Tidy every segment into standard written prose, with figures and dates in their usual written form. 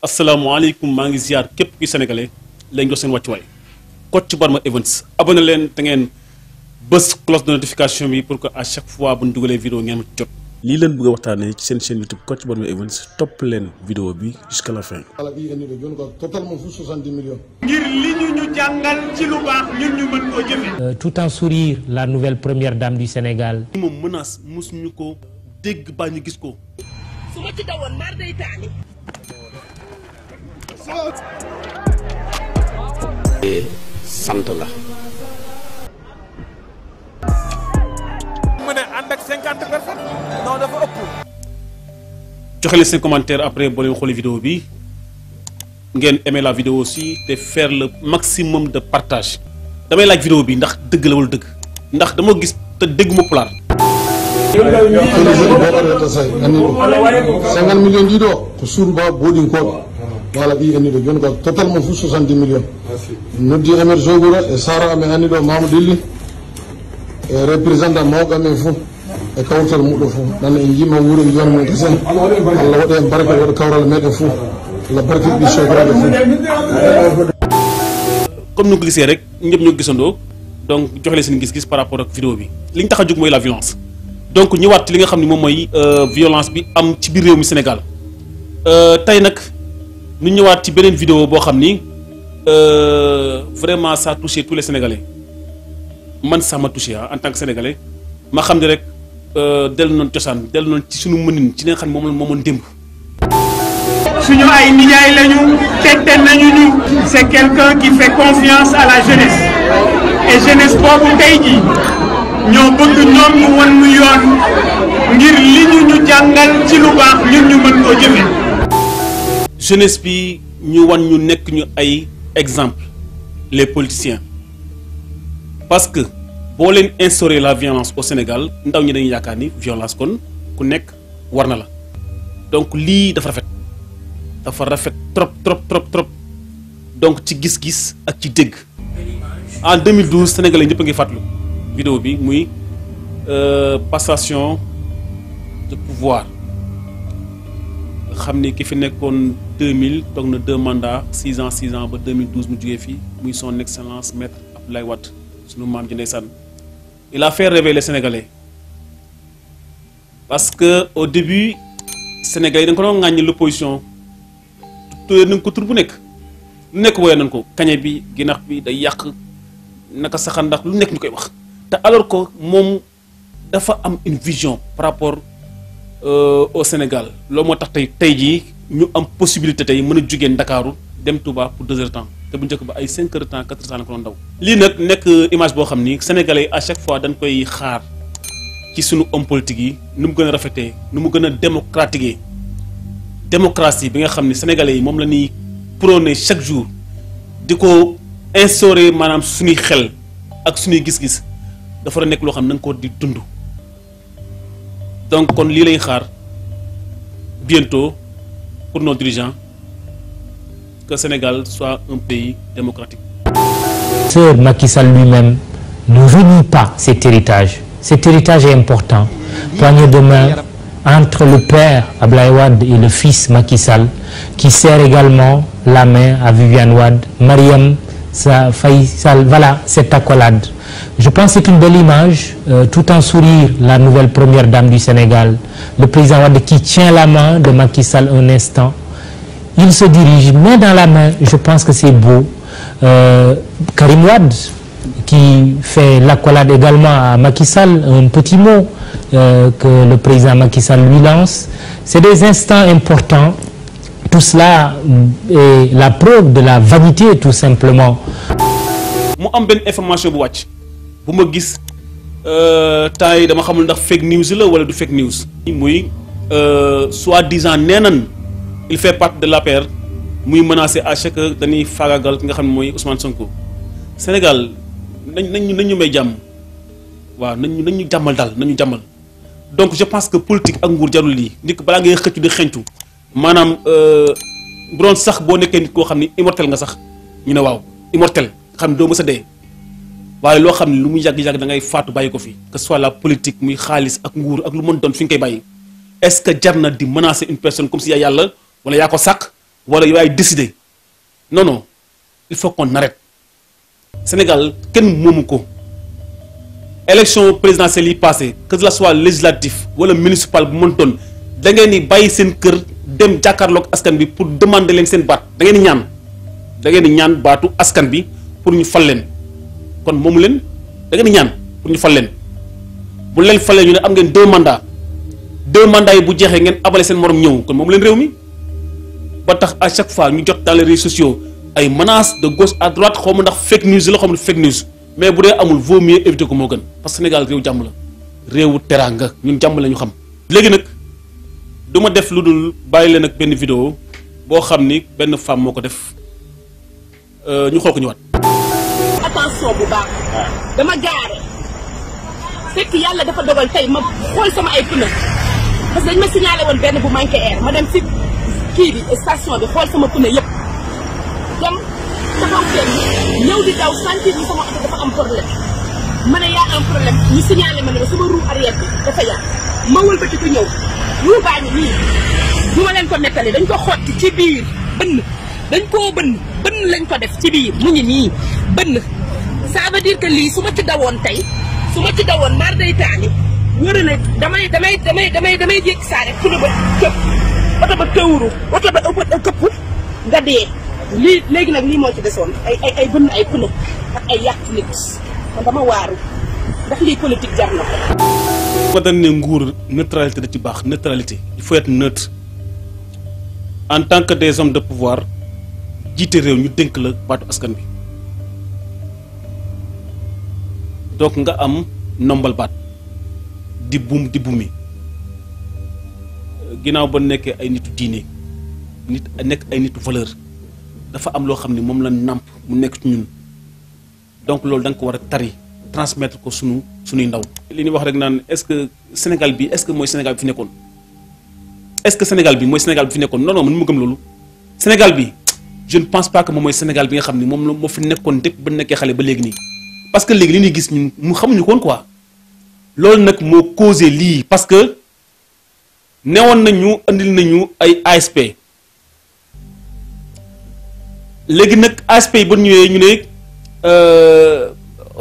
asalaamaaleykum maa ngi ziar képp kuy sénégalais lañ jox seen wàccuwaay Kocc Barma Events abonné leen te ngeen bës cloche de notification bi pour que à chaque fois bu ñu dugalee vidéo ngeen jot. lii leen bëgg a waxtaanee ci seen chaîne YouTube Kocc Barma Events topp leen vidéo bi jusqu'à la fin. totalement fu 70 millions. ngir li ñu jàngal ci lu baax ñun ñu mën koo jëfe. Tout en sourire, la nouvelle première dame du Sénégal. moom menace mosuñu ko dégg baa ñu gis ko. su ma ci dawoon mar day taani. sant la. mu ne ànd ak 50 personnes non dafa ëpp. joxe leen seen commentaire après boo leen xoolee vidéo bi ngeen aimer la vidéo aussi te faire le maximum de partage. damay laaj vidéo bi ndax dëgg la wala dëgg ndax dama gis te dégguma pulaar. 50 millions ɗiɗo ko surba boɗinkoɓe wala ɓi anni ɗo joni ko totalement fu 70 millions noddi amer jogura e sara amen anni ɗo mamadou illi e représentant mawɓe amen fof e kawtal muɗo fof nan en yima wuuro e yon men kasen allah waɗa en barke waɗa kawral meɗen fof allah barke ɓi sogoraɓe fof. comme nu ko gisee rek ñëpp ñoo gisandoo donc joxe leen seen gis-gis par rapport ak vidéo bi li ñu tax a jóg mooy la violence. donc ñëwaat ci li nga xam ne moom mooy violence bi am ci biir réew mi Sénégal tey nag ñu ñëwaat ci beneen vidéo boo xam ni vraiment ça a touché tous les Sénégalais man sax ma touché en tant que sénégalais ma xam ne rek dellu noonu cosaan dellu noonu ci suñu mënin ci li nga xam ne moom la moomoon démb. suñu ay nijaay lañu tette nañu ñu. c'est quelqu'un qui fait confiance à la jeunesse et jeunesse boobu tey jii ñoo bëgg ñoom ñu wan ñu yoon ngir li ñu jàngal ci lu baax ñun ñu mën koo jëfe. jeunesse bi ñu wan ñu nekk ñu ay exemple les politiciens parce que boo leen instaurer la violence au Sénégal ndaw ñi dañuy yaakaar ni violence kon ku nekk war na la donc lii dafa rafet trop trop trop trop donc ci gis-gis ak ci dégg en 2012 sénégalais ñëpp a ngi fàttali vidéo bi muy passation de pouvoir xam ni ki fi nekkoon 2000 toog na 2 mandats 6 ans ba 2012 mu jógee fii muy son excellence maître Abdoulaye Wade sunu maam ji ndeysaan il a fait rêver les Sénégalais parce que au début Sénégalais yi da nga ko doon ŋàññi l'opposition tuddee nañ ko tur bu nekk lu nekk woowee nañ ko kañe bi ginax bi day yàq naka saxan ndax lu nekk ñu koy wax te alors que moom dafa am une vision par rapport au Sénégal loolu moo tax tey jii ñu am possibilité tey mën a jugee Ndakaaru dem Touba pour 2 heures de temps te bu njëkk ba ay 5 heures de temps 4 heures de temps la ko doon daw. lii nag nekk image boo xam ni sénégalais yi à chaque fois dañ koy xaar ci sunu homme politique yi nu mu gën a rafetee nu mu gën a démocratique démocratie bi nga xam ni sénégalais yi moom la ñuy prôné chaque jour di ko instaurer maanaam suñuy xel ak suñuy gis-gis dafa nekk loo xam ne na nga ko di dund. donc kon lii lay xaar bientôt pour nos dirigeants que Sénégal soit un pays démocratique. Sir Macky Sall lui-même ne renie pas cet héritage. Cet héritage est important. Poignée de main entre le père Abdoulaye Wade et le fils Macky Sall, qui serre également la main à Viviane Wade, Mariam Faye Sall. Voilà cette accolade. Je pense que c'est une belle image, tout en sourire, la nouvelle première dame du Sénégal, le président Wade qui tient la main de Macky Sall un instant. Il se dirige, main dans la main, je pense que c'est beau. Karim Wade, qui fait l'accolade également à Macky Sall, un petit mot que le président Macky Sall lui lance. C'est des instants importants. Tout cela est la preuve de la vanité, tout simplement. mu am benn information bu wàcc bu ma gis temps yi dama xamul ndax fake news la wala du fake news. muy soi-disant nee nañ il fait partie de l'APR muy menacé à chaque dañuy faagaagal ki nga xam ne mooy Ousmane Sonko. Sénégal nañ ñu may jàmm waaw nañ ñu jàmmal daal nañu jàmmal donc je pense que politique ak nguur jarul lii nit balaa ngay xëccu di xeñtu maanaam bu doon sax boo nekkee nit koo xam ni immortel nga sax ñu ne waaw immortel xam ne doo mës a dee waaye loo xam ne lu muy yàgg-yàgg da ngay faatu bàyyi ko fi que ce soit la politique muy xaalis ak nguur ak lu mën doon fi nga koy bàyyi est-ce que jar na di menacer une personne comme si yaa yàlla wala yaa ko sàkk wala yow yaay décider non non il faut qu'on arrête. Sénégal kenn moomu ko élection présidentielle yi passé que ce soit législatif wala municipal bu mën doon da ngeen di bàyyi seen kër dem jàkkaarloog askan bi pour demander leen seen baat da ngeen di ñaan baatu askan bi pour ñu fal leen kon moomu leen da ngeen di ñaan pour ñu fal leen bu leen falee ñu ne am ngeen 2 mandats yi bu jeexee ngeen abale seen morom ñëw kon moomu leen réew mi ba tax à chaque fois ñu jot dans les réseaux sociaux ay menaces de gauche à droite xaw ma ndax fake news la xaw ma fake news mais bu dee amul vaut mieux éviter ko moo gën parce que Sénégal réew jàmm la réewu teraanga ñun jàmm la ñu xam. léegi nag du ma def lu dul bàyyi leen ak benn vidéo boo xam ni benn femme moo ko def ñu xool ko ñëwaat. attention bu baax dama gaare fekk yàlla dafa dogal tey ma xool sama ay pneu parce que dañ ma signalé woon benn bu manqué air ma dem si kii bi station bi xool sama pneu yëpp dem taxaw kenn ñëw di daw sentir ni sama oto dafa am problème ma ne yaa am problème ñu signalé ma ne sama roue arrière bi dafa yàq ma wëlbati ko ñëw roue baa ngi nii bu ma leen ko nettali dañ ko xotti ci biir bënn dañ koo bënn lañ ko def ci biir mu ngi nii bënn ça veut dire que lii su ma ci dawoon tey su ma ci dawoon mar day taali wër na damay jékki saa rek fu ba këpp oto ba tëwru oto ba këpp nga dee lii léegi nag lii moo ci desoon ay bënn ay pneu ak ay yàq nit man dama waaru ndax lii politique jar na ko dañ ne nguur neutralité da ci baax neutralité il faut être neutre en tant que des hommes de pouvoir jiite réew ñu dénk la baatu askan bi donc nga am nombal baat di buumi ginnaaw ba nekkee ay nitu diine nekk ay nitu valeur dafa am loo xam ne moom la nàmp mu nekk ci ñun donc loolu da nga ko war a tari transmettre ko sunuy ndaw. li ñuy wax rek naan est-ce que Sénégal bi est-ce que mooy Sénégal bi fi nekkoon est-ce que Sénégal bi mooy Sénégal bi fi nekkoon non non man mu gëm loolu Sénégal bi je ne pense pas que moom mooy Sénégal bi nga xam ni moom moo fi nekkoon depuis ba nekkee xale ba léegi nii parce que léegi li ñuy gis ñun mu xamuñu ko woon quoi loolu nag moo causé lii parce que newoon nañu andil nañu ay ASP léegi nag ASP yi ba ñëwee ñu ne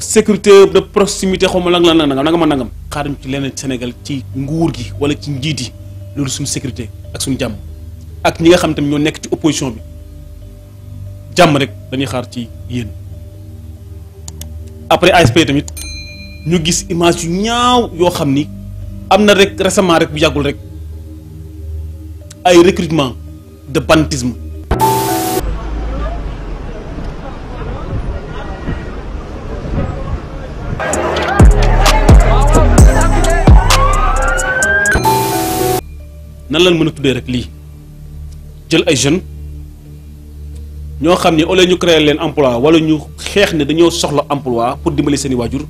sécurité de proximité xaw ma nangam xaaruñu ci leneen Sénégal ci nguur gi wala ci njiit yi loolu suñu sécurité ak suñu jàmm ak ñi nga xam tamit ñoo nekk ci opposition bi jàmm rek dañuy xaar ci yéen après ASP tamit ñu gis image yu ñaaw yoo xam ni am na rek récemment rek bu yàggul rek ay recrutement de banditisme nan lañ mën a tuddee rek lii jël ay jeunes ñoo xam ne au lieu ñu créer leen emploi wala ñu xeex ne dañoo soxla emploi pour dimbali seen i waajur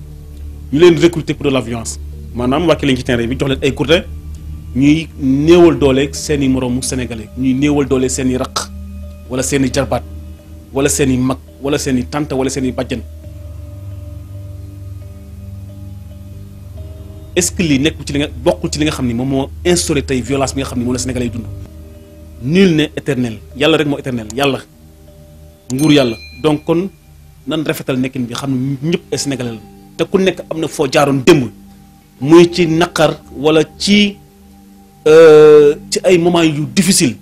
ñu leen recruter pour de la violence maanaam wàcce leen ci terrain bi jox leen ay courte ñuy néewal doole seen i moroomu sénégalais ñuy néewal doole seen i raq wala seen i jarbaat wala seen i mag wala seen i tante wala seen i bàjjen est-ce que lii nekk ci li nga bokkul ci li nga xam ni moom moo instauré tey violence bi nga xam ni moom la sénégalais yi dund. nul n'est éternel yàlla rek moo éternel yàlla nguur yàlla donc kon nan rafetal nekkin bi xam ne ñëpp ay sénégalais la te ku nekk am na foo jaaroon démb muy ci naqar wala ci ay moments yu difficile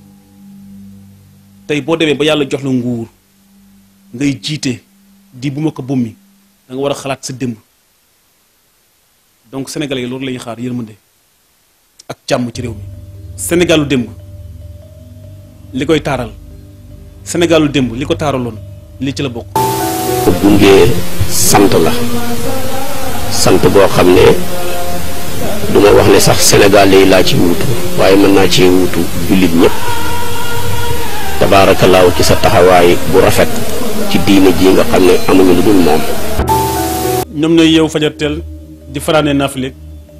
tey boo demee ba yàlla jox la nguur ngay jiite di bu ma ko bummi da nga war a xalaat sa démb donc sénégalais yi loolu la ñuy xaar yërmande ak jàmm ci réew mi. Sénégalu démb li koy taaral Sénégalu démb li ko taaraloon lii ci la bokk. gunge sant la sant boo xam ne du ma wax ne sax sénégalais yi laa ci wuutu waaye mën naa ci wuutu jullit ñëpp tabaarakallaahu ci sa taxawaay bu rafet ci diine ji nga xam ne amuñu lu dul moom. ñoom ñooy yeewu fajar teel di fanaanee naafile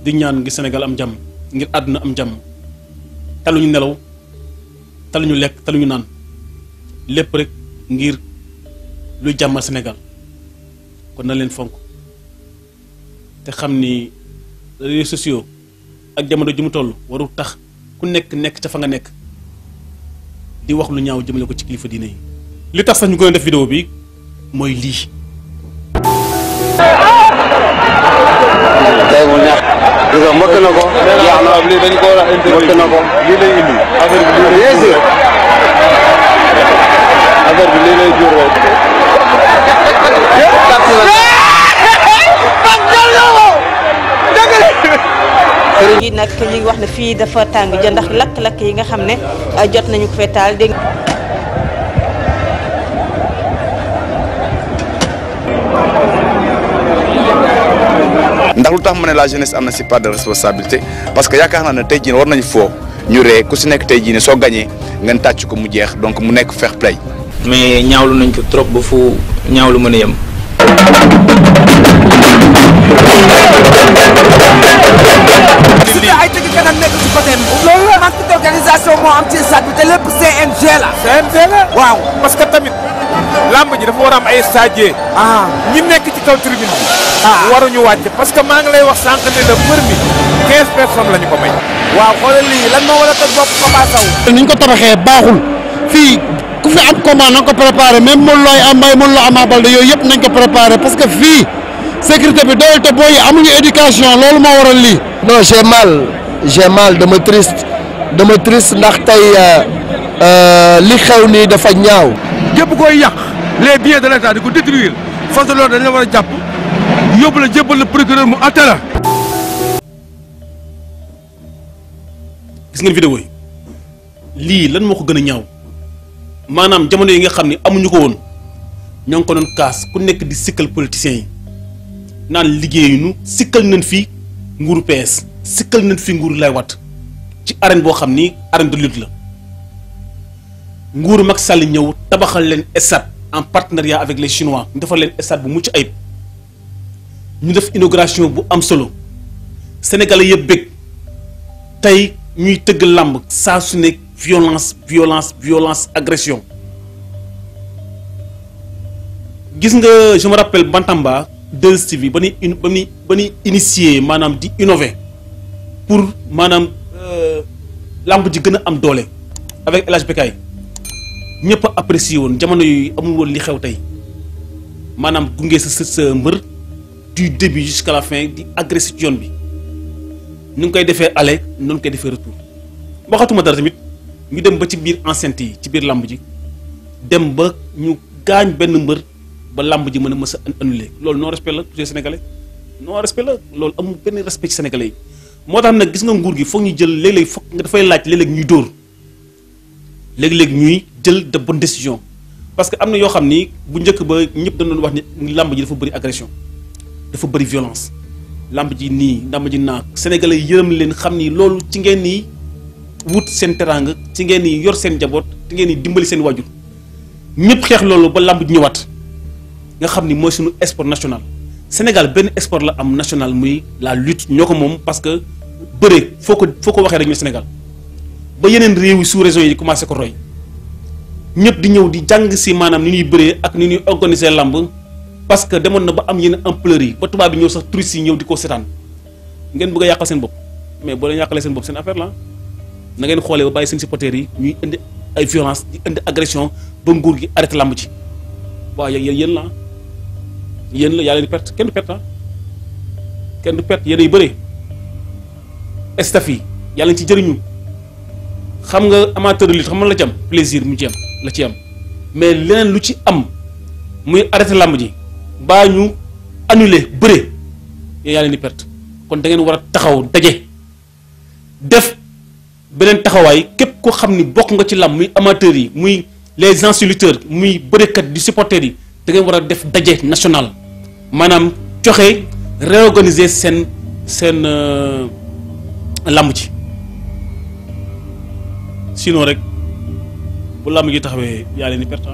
di ñaan ngir Sénégal am jàmm ngir àdduna am jàmm taluñu nelaw taluñu lekk taluñu naan lépp rek ngir luy jàmmal Sénégal kon na leen fonk te xam ni réseaux sociaux ak jamono ji mu toll waru tax ku nekk ca fa nga nekk di wax lu ñaaw jëmale ko ci kilifa diine yi. li tax sax ñu gën a def vidéo bi mooy lii. tey mu neex. gis nga mbëkk na ko. jeex na lii dañu ko war a mbëkk na ko. lii lay indi. affaire bi lii lay bien sûr. affaire bi lii lay jur rek. yi nag ñu ngi wax ne fii dafa tàng ja ndax lakk-lakk yi nga xam ne jot nañu ko fee taal dégg ndax lu tax ma ne la jeunesse am na si part de responsabilité parce que yaakaar naa ne tey jii war nañu foo ñu ree ku si nekk tey jii ne soo gañee ngeen tàcc ko mu jeex donc mu nekk fair play. mais ñaawlu nañ ko trop ba fu ñaawlu mën a yem. ay tëgg kanam nekk ci côté bi. loolu la manque d'organisation moo am ci stade bi te lépp CNG la. CNG la waaw. parce que tamit lamb ji dafa war a am ay stadiers. ñi nekk ci kaw tribune bi. waruñu wàcc parce que maa ngi lay wax sànq ne la mbër mi 15 personnes la ñu ko may. waaw xoolal lii lan moo war a toj bopp Papa Sow. ni ñu ko tabaxee baaxul fii ku fi am combat na ko préparé même Modou Lo ay am Mbaye Modou Lo Ama Baldé yooyu yëpp nañ ko préparé parce que fii sécurité bi doyul te booy amuñu éducation loolu moo waral lii. non j'ai mal dama triste ndax tey li xew nii dafa ñaaw. képp koy yàq les biens de l'État di ko détruire force de l'ordre dañ la war a jàpp yóbbu la jébbal la procureur mu àtte la. gis ngeen vidéo yi lii lan moo ko gën a ñaaw maanaam jamono yi nga xam ni amuñu ko woon ñoo ngi ko doon kaas ku nekk di sikkal politiciens yi naan liggéeyuñu sikkal nañ fi nguuru PS sikkal nañ fi nguuru Lay Wat ci arène boo xam ni arène de lutte la nguuru Macky Sall ñëw tabaxal leen stade en partenariat avec les Chinois ñu defal leen stade bu mucc ayib ñu def inauguration bu am solo sénégalais yëpp bëgg tey ñuy tëgg làmb saa su nekk violence agression gis nga je me rappelle Bantamba 2STV ba ni initier maanaam di innover pour maanaam làmb ji gën a am doole avec El Hadj Becaye ñëpp a apprécié woon jamono yooyu amul woon li xew tey maanaam gunge sa mbër du début jusqu'à la fin di agressé ci yoon bi ñu ngi koy defee aller noonu koy defee retour waxatuma dara tamit ñu dem ba ci biir enceinte yi ci biir làmb ji dem ba ñu gaañ benn mbër ba làmb ji mën a mës a annulé loolu non respect la tous sénégalais non respect la loolu amul benn respect ci sénégalais yi moo tax nag gis nga nguur gi foog ñu jël léeg-léeg foog nga dafay laaj léeg-léeg ñuy dóor léeg-léeg ñuy jël de bonnes décisions parce que am na yoo xam ni bu njëkk ba ñëpp dañ doon wax ni làmb ji dafa bëri agression dafa bëri violence làmb ji nii làmb ji naa sénégalais yërëm leen xam ni loolu ci ngeen ni wut seen teraanga ci ngeen ni yor seen jaboot ci ngeen ni dimbali seen waajur ñëpp xeex loolu ba làmb ji ñëwaat nga xam ni mooy suñu sport national Sénégal benn sport la am national muy la lutte ñoo ko moom parce que bëre foo ko waxee rek ñu Sénégal ba yeneen réew yi sous région yi commencé ko roy ñëpp di ñëw di jàng si maanaam ni ñuy bëree ak ni ñuy organiser làmb parce que demoon na ba am yenn ampleur yi ba tubaab bi ñëw sax touristes yi ñëw di ko seetaan ngeen bëgg a yàqal seen bopp mais boo leen yàqalee seen bopp seen affaire la na ngeen xoolee ba bàyyi seen supporters yi ñuy indi ay violence di indi agression ba nguur gi arrêté làmb ci waaw yéen la yéen la yaa leen di perte kenn du perte kenn du perte yéen ay bëree staff yi yàlla ci jëriñu xam nga amateur de lutte xam nga la ci am plaisir mu ci am la ci am mais leneen lu ci am muy arrêté làmb ji baa ñu annulé bëre yaa leen di perte kon da ngeen war a taxaw daje def beneen taxawaay képp koo xam ni bokk nga ci làmb muy amateurs yi muy les anciens lutteurs muy bërekat di supporters yi da ngeen war a def daje national maanaam joxe réorganiser seen làmb ji sinon rek bu làmb ji taxawee yaa leen di perte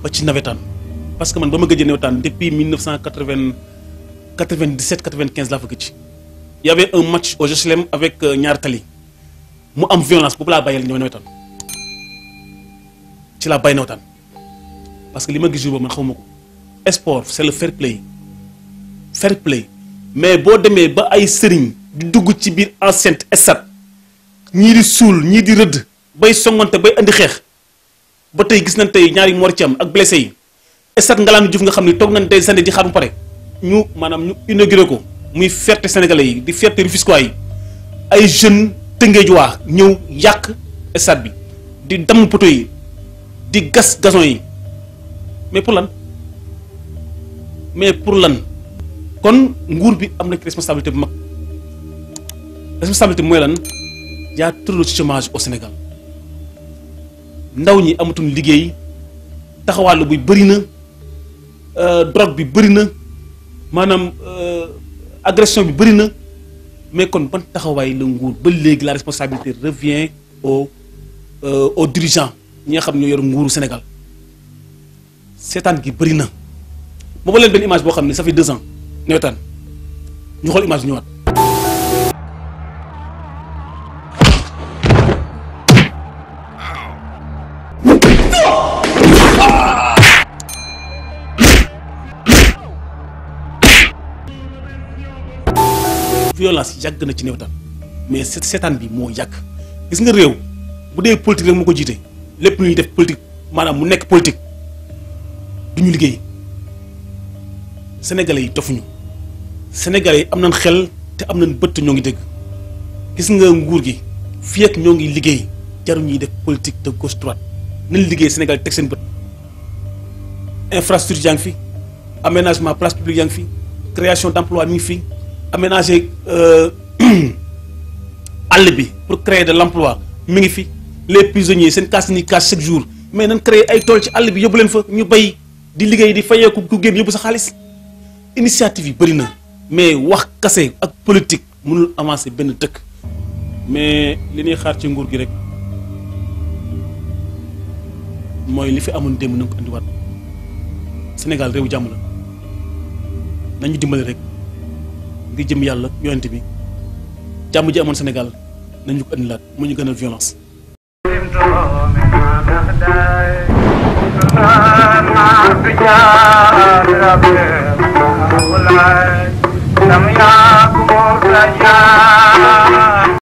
ba ci nawetaan parce que man ba ma gëjee nawetaan depuis 1997-95 laa fa gëj y avait un match au Joslem avec ñaar tali mu am violence boobu laa bàyyil ñëw nawetaan ci laa bàyyi nawetaan parce que li ma gis jour boobu man xamuma ko sport c'est le fair play mais boo demee ba ay sëriñ di dugg ci biir enceinte stade ñii di suul ñii di rëdd bay songante bay andi xeex ba tey gis nañ tey ñaari mort ci am ak blessé yi stade Ngalandou Diouf nga xam ne toog nañ tey sànni di xaar mu pare ñu maanaam ñu inauguré ko muy fierté sénégalais yi di fierté rufisquois yi ay jeunes tëngeejuwaa ñëw yàq stade bi di damm poto yi di gas gazon yi mais pour lan kon nguur bi am na ci responsabilité bu mag responsabilité bi mooy lan y a trop de chômage au Sénégal ndaw ñi amatuñ liggéey taxawaalu bi bëri na drogue bi bëri na maanaam agression bi bëri na mais kon ban taxawaay la nguur ba léegi la responsabilité revient aux dirigeants ñi nga xam ñoo yor nguuru Sénégal seetaan gi bëri na booba leen benn image boo xam ne ça fait 2 ans nawetaan ñu xool image bi ñëwaat. violence yàgg na ci nawetaan mais seetaan bi moo yàgg gis nga réew bu dee politique rek moo ko jiite lépp lu ñuy def politique maanaam mu nekk politique du ñu liggéey sénégalais yi dofuñu sénégalais yi am nañ xel te am nañ bët ñoo ngi dégg gis nga nguur gi fii ak ñoo ngi liggéey jaru ñuy def politique de gauche droite nañ liggéey Sénégal teg seen bët infrastructure yaa ngi fi aménagement place publique yaa ngi fi création d'emploi mi ngi fi aménager àll bi pour créer de l'emploi mi ngi fi les prisonniers seen kaas ni kaas chaque jour mais nañ créer ay tool ci àll bi yóbbu leen fa ñu bay di liggéey di fayeeku ku génn yóbbu sa xaalis initiative yi bëri na mais wax kase ak politique mënul avancer benn dëkk mais li ñuy xaar ci nguur gi rek mooy li fi amoon démb na ko andiwaat Sénégal réewu jàmm la nañu dimbali rek ngir jëm yàlla yonent bi jàmm ji amoon Sénégal nañu ko andilaat mu ñu gënal violence.